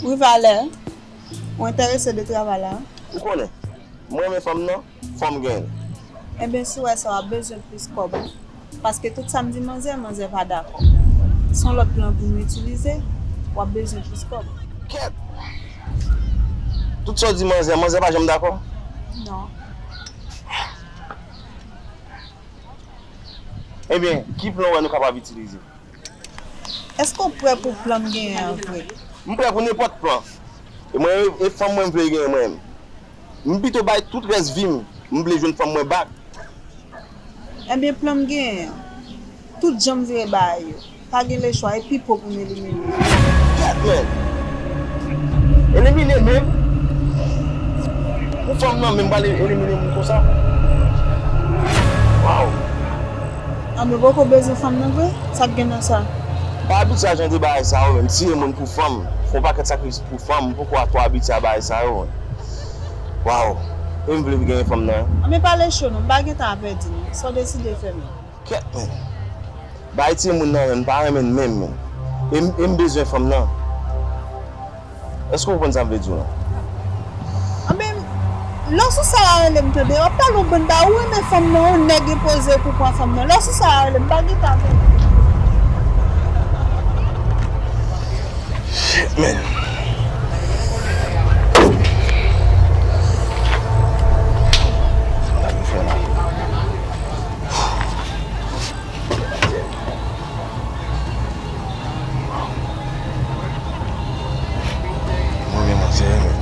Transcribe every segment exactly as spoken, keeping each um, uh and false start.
Wi, Valè. Ou enterese de travay la? Ou konnen, mwen renmen fanm nan, fò m genyen l. Enben, si w wè sa, w ap bezwen plis kòb. Paske tout sa m di manzè, manzè pa dakò. Se yon lòt plan pou nou itilize, w ap bezwen plis kòb. Kèt! Tout sa w di manzè, manzè pa janm dakò? Non. Ebyen, ki plan w wè nou kapab itilize? Èske w prè pou plan m genyen an vre? M prè pou nenpòt plan. E mwen, e fanm mwen m vle genyen mwen menm. M pito bay tout rès vi m, m vle jwenn fanm mwen back. Ebyen, plan m genyen an, tout jan m vire bagay yo. Pa gen lechwa, e Pipo pou m elimine. Kèt, men! Elimine menm? Pou fanm nan menm pral elimine moun konsa? Waw! Anben, poko bezwen fanm nan vre? Sa k gen nan sa? Pa abitye a jan de bagay sa yo, menm. Tiye moun pou fanm. Fè yon pakèt sakrifis pou fanm. Poko a twò abitye a bagay sa yo, menm. Waw! E m vle genyen fanm nan. Anben, pale cho non, m pa gen tan a pèdi non. Sa w deside fè menm. Kèt, men. Bay timoun nan, men, m pa renmen l menm, men. E m, e m bezwen fanm nan. Èske w konprann sa m vle di w lan? Anben, lè w sou sa a rele m tande, w ap pale yon bann bagay, ou renmen fanm nan, yon nèg enpoze w pou pran fanm nan. Lè w sou sa a rele m, m pa gen tan tande. Shit, man. Sa m ta dwe fè la? Mwen menm an serye, men.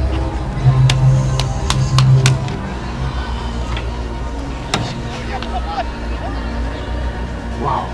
Waw.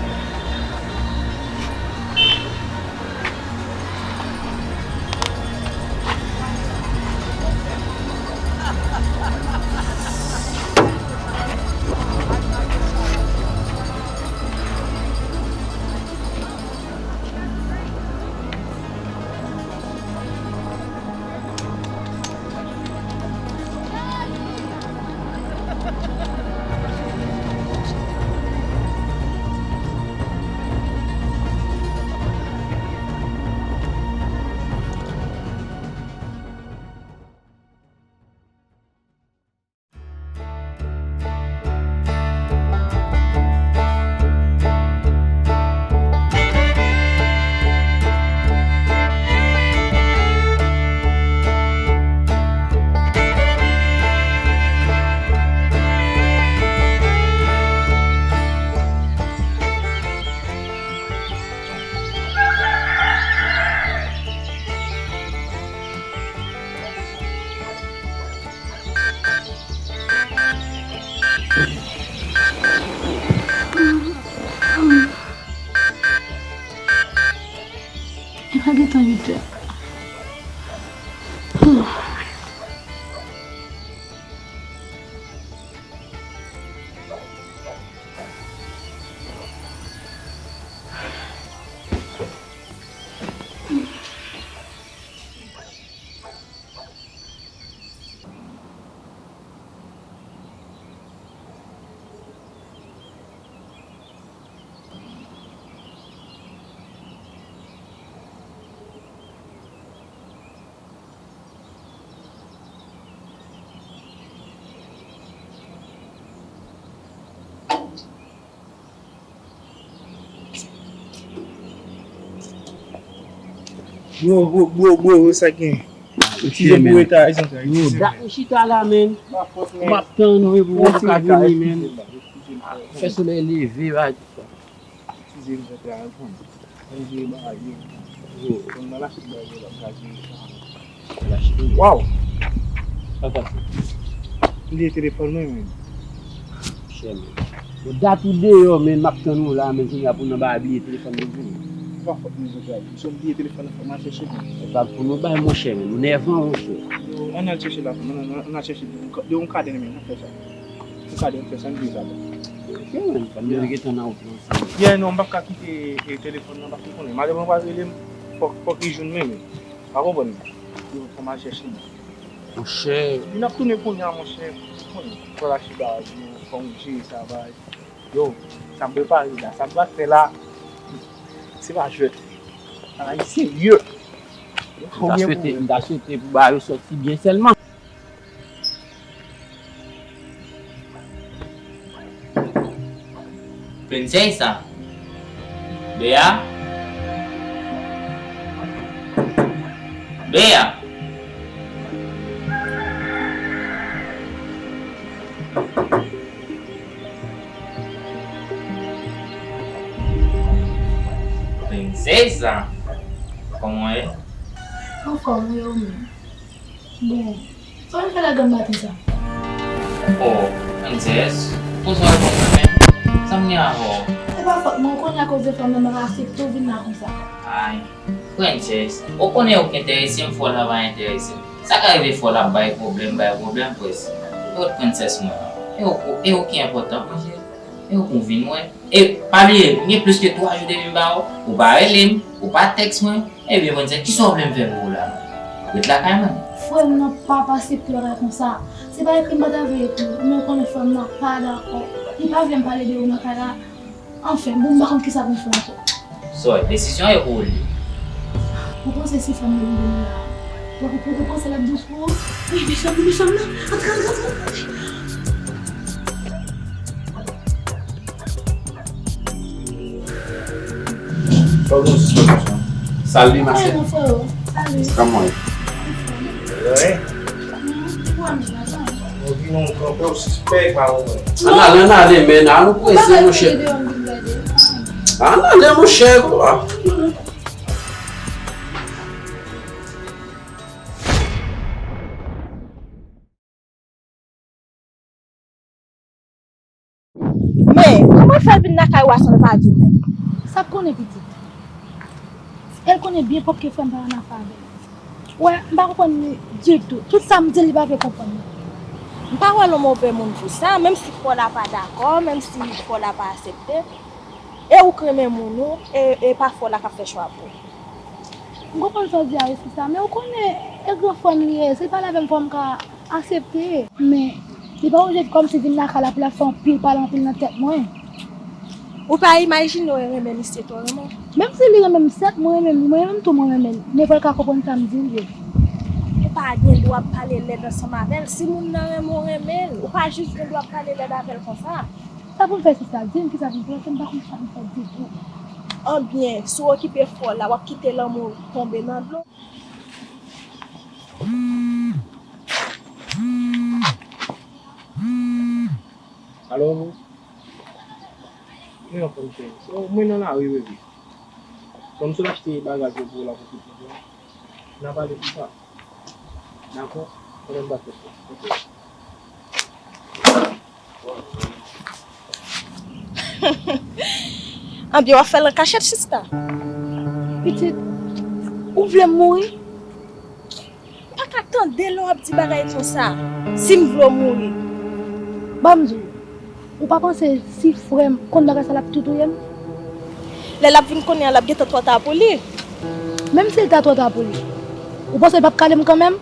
Li pa gentan uit è. Bro, bro, bro, bro, sa gen. Eskize pou reta, eskize. Yo, dat m chita la, men. M ap tann ou, epi ou pa ka vini, men. Fè solèy leve, va. Eskize m, frè, al pran. Mwen jere bagay yo. Yo. Mwen nan lachit bagay yo, la, m ka jere sa. Lachit yo. Waw! Sa k pase? M bliye telefòn mwen, men. Chè, men. Bon, dat ou deyò, men, m ap tann ou la, men, kounye a pou nan ba bliye telefòn mwen pou ou. Se pa fòt mwen, jodi a. Se w bliye telefòn nan, fòk m al chèche l. E pa pou nou bay, monchè, men. Nou nèvan, monchè. Yo, ann al chèche la, ann, ann, ann al chèche l. Yon kadè, men, ann fè sa. Ou ka di m fè sa, m di sa bon. Ok, man, fò nou gentan nan wout lan ansanm. Yeah, non, m p ap ka kite, e, telefòn nan, paske w konnen, madanm mwen pral rele m, fòk, fòk li jwenn mwen, men. Pa konprann? Yo, fò m al chèche l. Monchè. Epi n ap tounen kounye a, monchè. Ou konnen, fò l achte bagay, yo, fò m jere sa, bagay. Yo, sa m prepare la, sa m pral fè la, se pa jwèt. Bagay serye. M ta swete, m ta swete pou bagay yo sòti byen sèlman. Princesa. Bea. Bea. Princesa. Kòman w ye? Anfòm, wi, ou menm? Bon, sa w vin fè la granm maten sa? Oh, Princess, poze w konsa menm. Sa m gen avè w? Se pa fòt mwen, ou konnen akoz de fanm nan, m aksepte w vin la konsa. Ay, Princess, ou konnen ou k enterese m, fò w la pa enterese m. Sa ka rive fò w la bay pwoblèm, bay pwoblèm, Princess. E ou Princess mwen an. E ou, e ou ki enpòtan, mwen cheri. E ou pou vin wè. E pa bliye, m gen plis ke twa jou depi m pa wè w, ou pa rele m, ou pa tèks mwen. Ebyen, Princess, kisa w vle m fè pou ou la menm? Ret lakay mwen. Frè m nan p ap aksepte bagay konsa. Se pa ekri m pa ta vle ekri w, men ou konnen frè m nan pa dakò. Li pa vle m pale de ou nan kay la. Anfen, bon, m pa konn kisa pou m fè ankò. Sa w wè, desizyon e pou ou l ye. Ou panse si frè m nan vin la, ou, ou, ou panse l ap dous pou ou? Wi, mechan, mechan nan. Antre, antre, antre, antre. Salut, ma sœur. Hey, mon frère. Salut. Comment est? Ouais. Ann ale, ann ale, men, ann nou prese, monchè. Ann ale, monchè. Men, kòman fè l vin lakay ou a san l pa di w menm? Sa p konnen pitit. E l konnen byen pwòp ke frè m pa nan afè avè l. Wè, m pa konprann li ditou. Tout sa m di l, li pa vle konprann. M pa wè l yon move moun pou sa, menm si frè w la pa dakò, menm si frè w la pa aksepte. E ou k renmen moun ou, e, e pa frè w la k ap fè chwa pou ou. M konprann sa w di a wi, sista, men ou konnen, e gran frè m li ye, se pale avè m fò m ka aksepte. Men, li pa oblije kòmsi vin lakay la pou l ap fè anpil pale anpil nan tèt mwen. Ou pa imajine w renmen misye twò renmen w. Menm si li renmen m, sèt, mwen renmen m, mwen menm tou mwen renmen l. Men fò l ka konprann sa m di l ye. Ou pa gen dwa ap pale lèd ansanm avè l. Si moun nan renmen w, renmen l. Ou pa jis gen dwa ap pale lèd avè l konsa. Sa pou m fè, sista? Di m kisa pou m fè, paske m pa konn sa pou m fè ditou. Anbyen, si w okipe frè w la, w ap kite lanmou tonbe nan dlo. Alo, wi. Mwen anfòm, cheri. So, mwen nan lari, baby. Bon, m sot achte bagaj yo pou w la pou pitit yo. N a pale pita. Dakò? Pandan m pa fè sa. Ok. Anbyen w ap fè l an kachèt, sista. Pitit, ou vle m mouri? M pa ka tande lè w ap di bagay konsa. Si m vle w mouri. Ban m di w, ou pa panse si frè m konn bagay sa l ap tou touye m? Lè l ap vin konnen an, l ap gentan twò ta pou li. Menm si l ta twò ta pou li, ou panse l p ap kale m kanmenm?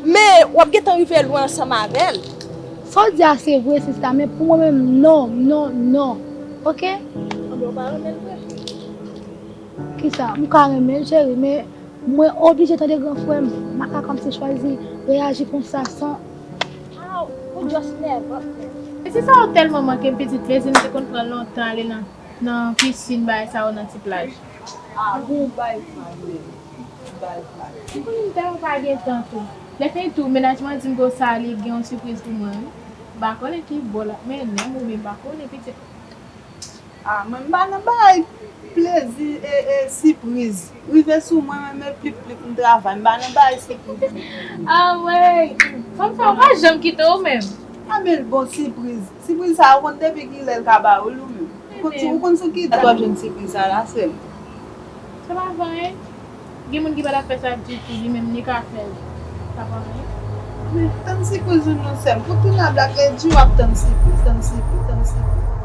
Men, w ap gentan rive lwen ansanm avè l. Sa w di a se vre, sista, men pou mwen menm, non, non, non. Oke? Anben, w pa renmen l vre? Kisa? M ka renmen l, cheri, men mwen oblije tande gran frè m. M pa ka kòmsi chwazi reyaji konsa san. Ah, ou just nève. E si sa w tèlman manke m pitit, plezi m te konn pran lontan ale nan, nan pisin, bagay sa yo nan ti plaj. Ah, bon, bay fay, men. Bay fay. Ou konnen m tèlman pa gen tan tou. Lè fini tou, mennaj mwen di m konsa li gen yon sipriz pou mwen, wi. M pa konnen ki bò l ap mennen m, oubyen m pa konnen pitit. Ah, mwen m pa nan bay plezi e, e sipriz. Rive sou mwen, mwen men plip plip m travay. M pa nan bay sipriz. Ah, wey. Fanm sa, ou pa janm kite w menm. Ah, men l bon sipriz. Sipriz sa, ou konn depi kilè l ka ba ou l ou menm. Ou konn sou, ou konn sou ki dat w ap jwenn sipriz sa la, sè m? Sa pa fè anyen. Gen moun ki pa t ap fè sa ditou, li menm li ka fè l. Sa pa anyen. Men, tann sipriz ou non, sè m. Pou tounen a Black Lady, w ap tann sipriz, tann sipriz, tann sipriz.